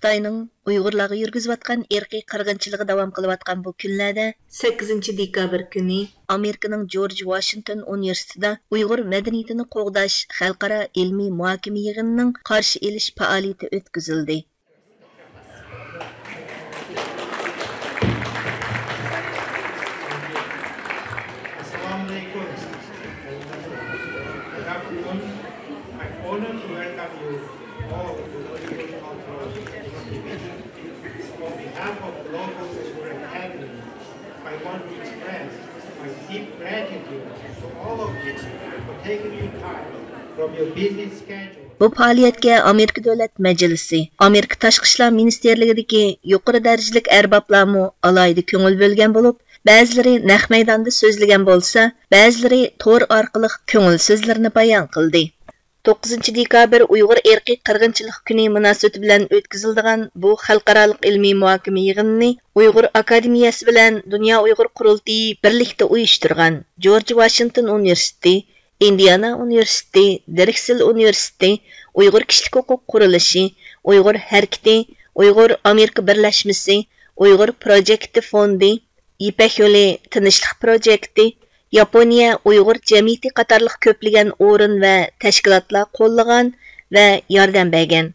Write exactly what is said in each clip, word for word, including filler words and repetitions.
خىتاينىڭ ئۇيغۇرلارغا يۈرگۈزۈۋاتقان ئىرقىي قىرغىنچىلىقى داۋام قىلىۋاتقان بۇ كۈنلەردە، سەككىزىنچى دېكابىر كۈنى ئامېرىكىنىڭ جورج ۋاشىنگتون ئۇنىۋېرسىتېتىدا ئۇيغۇر مەدەنىيىتىنى قوغداش خەلقئارا ئىلمىي مۇھاكىمە يىغىنىنىڭ قارشى ئېلىش پائالىيىتى ئۆتكۈزۈلدى. Assalamu alaikum. Good afternoon. I'm honored to welcome you all to the Uyghur Cultural Exhibition. On behalf of the local Uyghur Academy, I want to express my deep gratitude to all of you for taking your time from your busy schedule. بۇ پائالىيەتكە ئامېرىكا دۆلەت مەجلىسى، ئامېرىكا تاشقى ئىشلار مىنىستىرلىكىدىكى يۇقىرى دەرىجىلىك ئەربابلارمۇ ئالاھىدە كۆڭۈل بۆلگەن بولۇپ، بەزىلىرى نەق مەيداندا سۆزلىگەن بولسا، بەزىلىرى تور ئارقىلىق كۆڭۈل سۆزلىرىنى بايان قىلدى. توققۇزىنچى دېكابىر ئۇيغۇر ئىرقىي قىرغىنچىلىق كۈنى مۇناسىۋىتى بىلەن ئۆتكۈزۈلىدىغان بۇ خەلقئارالىق ئىلمىي مۇھاكىمە يىغىنىنى ئۇيغۇر ئاكادېمىيەسى بىلەن دۇنيا ئۇيغۇر قۇرۇلتىيى بىرلىكتە ئۇيۇشتۇرغان. جورج ۋاشىنگتون ئۇنىۋېرسىتېتى، ئىندىئانا ئۇنىۋېرسىتېتى، درېكسېل ئۇنىۋېرسىتېتى، ئۇيغۇر كىشىلىك ھوقۇق قۇرۇلۇشى، ئۇيغۇر ھەرىكىتى، ئۇيغۇر ئامېرىكا بىرلەشمىسى، ئۇيغۇر پروجېكتى فوندى، يىپەك يولى تىنچلىق پروجېكتى، ياپونىيە ئۇيغۇر جەمئىيىتى قاتارلىق كۆپلىگەن ئورۇن ۋە تەشكىلاتلار قوللىغان ۋە ياردەم بەرگەن.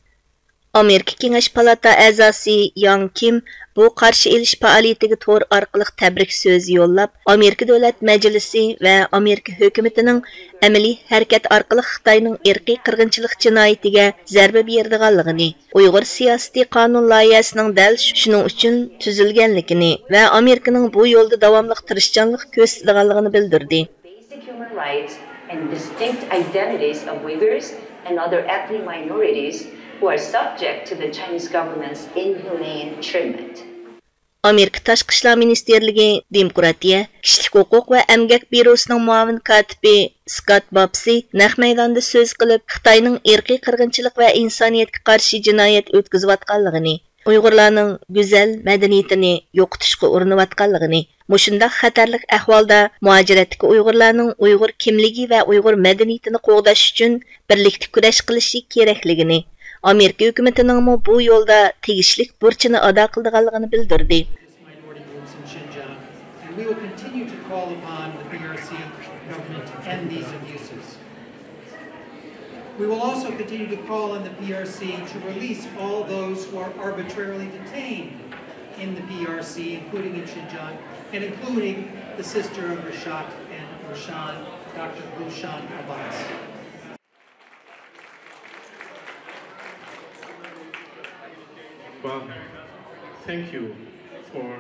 ئامېرىكا كېڭەش پالاتا ئەزاسى ياڭ كىم بۇ قارشى ئېلىش پائالىيىتىگە تور ئارقىلىق تەبرىك سۆزى يوللاپ، ئامېرىكا دۆلەت مەجلىسى ۋە ئامېرىكا ھۆكۈمىتىنىڭ ئەمەلىي ھەرىكەت ئارقىلىق خىتاينىڭ ئىرقىي قىرغىنچىلىق جىنايىتىگە زەربە بېرىدىغانلىقىنى، ئۇيغۇر سىياسىتى قانۇن لايىھەسىنىڭ دەل شۇنىڭ ئۈچۈن تۈزۈلگەنلىكىنى ۋە ئامېرىكىنىڭ بۇ يولدا داۋاملىق تىرىشچانلىق كۆرسىتىدىغانلىقىنى بىلدۈردى. Basic human rights and distinct identities of Uyghurs and other ethnic minorities who are subject to the Chinese government's inhumane treatment. ئامېرىكا تاشقى ئىشلار مىنىستىرلىكى دېموكراتىيە، كىشىلىك ھوقۇق ۋە ئەمگەك بيۇروسىنىڭ مۇئاۋىن كاتىپى سكات بابسى نەق مەيداندا سۆز قىلىپ، خىتاينىڭ ئىرقىي قىرغىنچىلىق ۋە ئىنسانىيەتكە قارشى جىنايەت ئۆتكۈزۈۋاتقانلىقىنى، ئۇيغۇرلارنىڭ گۈزەل مەدەنىيىتىنى يوقىتىشقا ئۇرۇنۇۋاتقانلىقىنى، مۇشۇنداق خەتەرلىك ئەھۋالدا مۇھاجىرەتتىكى ئۇيغۇرلارنىڭ ئۇيغۇر كىملىكى ۋە ئۇيغۇر مەدەنىيىتىنى قوغداش ئۈچۈن بىرلىكتە كۈرەش قىلىشى كېرەكلىكىنى، ئامېرىكا ھۆكۈمىتىنىڭمۇ بۇ يولدا تېگىشلىك بۇرچىنى ئادا قىلىدىغانلىقىنى بىلدۈردى. Minority groups in Xinjiang, and we will continue to call upon the P R C government to end these abuses. We will also continue to call on the P R C to release all those who are arbitrarily detained in the P R C, including in Xinjiang, and including the sister of Rashad and Roshan, Doctor Roshan Abbas. Well, thank you for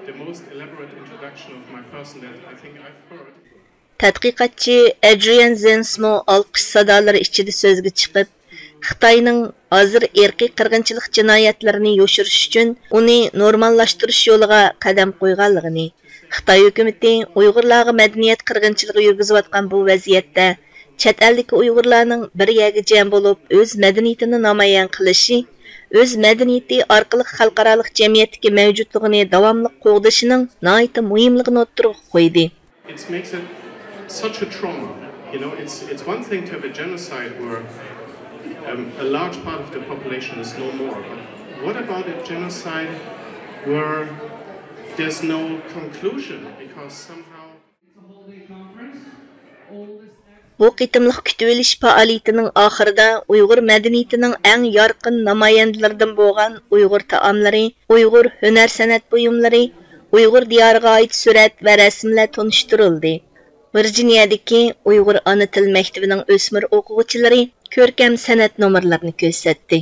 the most elaborate introduction of my person that I think I've heard. تەتقىقاتچى ئەدرىيەن زېنسمۇ ئالقىش سادالىرى ئىچىدە سۆزگە چىقىپ، خىتاينىڭ ھازىر ئىرقىي قىرغىنچىلىق جىنايەتلىرىنى يوشۇرۇش ئۈچۈن ئۇنى نورماللاشتۇرۇش يولىغا قەدەم قويغانلىقىنى، خىتاي ھۆكۈمىتى ئۇيغۇرلارغا مەدەنىيەت قىرغىنچىلىقى يۈرگۈزۈۋاتقان بۇ ۋەزىيەتتە چەت ئەلدىكى ئۇيغۇرلارنىڭ بىر يەرگە جەم بولۇپ ئۆز مەدەنىيىتىنى نامايان قىلىشى، ئۆز مەدەنىيىتى ئارقىلىق خەلقئارالىق جەمئىيەتتىكى مەۋجۇتلۇقىنى داۋاملىق قوغدىشىنىڭ ناھايىتى مۇھىملىقىنى ئوتتۇرىغا قويدى. It makes it such a trauma. You know, it's, it's one thing to have a genocide where um, a large part of the population is no more. But what about a genocide where there's no conclusion because somehow بۇ قېتىملىق كۈتۈۋېلىش پائالىيىتىنىڭ ئاخىرىدا ئۇيغۇر مەدەنىيىتىنىڭ ئەڭ يارقىن نامايەندىلىرىدىن بولغان ئۇيغۇر تائاملىرى، ئۇيغۇر ھۈنەر سەنئەت بۇيۇملىرى، ئۇيغۇر دىيارىغا ئائىت سۈرەت ۋە رەسىملەر تونۇشتۇرۇلدى. ۋىرجىنىيەدىكى ئۇيغۇر ئانا تىل مەكتىۋىنىڭ ئۆسمۈر ئوقۇغۇچىلىرى كۆركەم سەنئەت نومۇرلىرىنى كۆرسەتتى.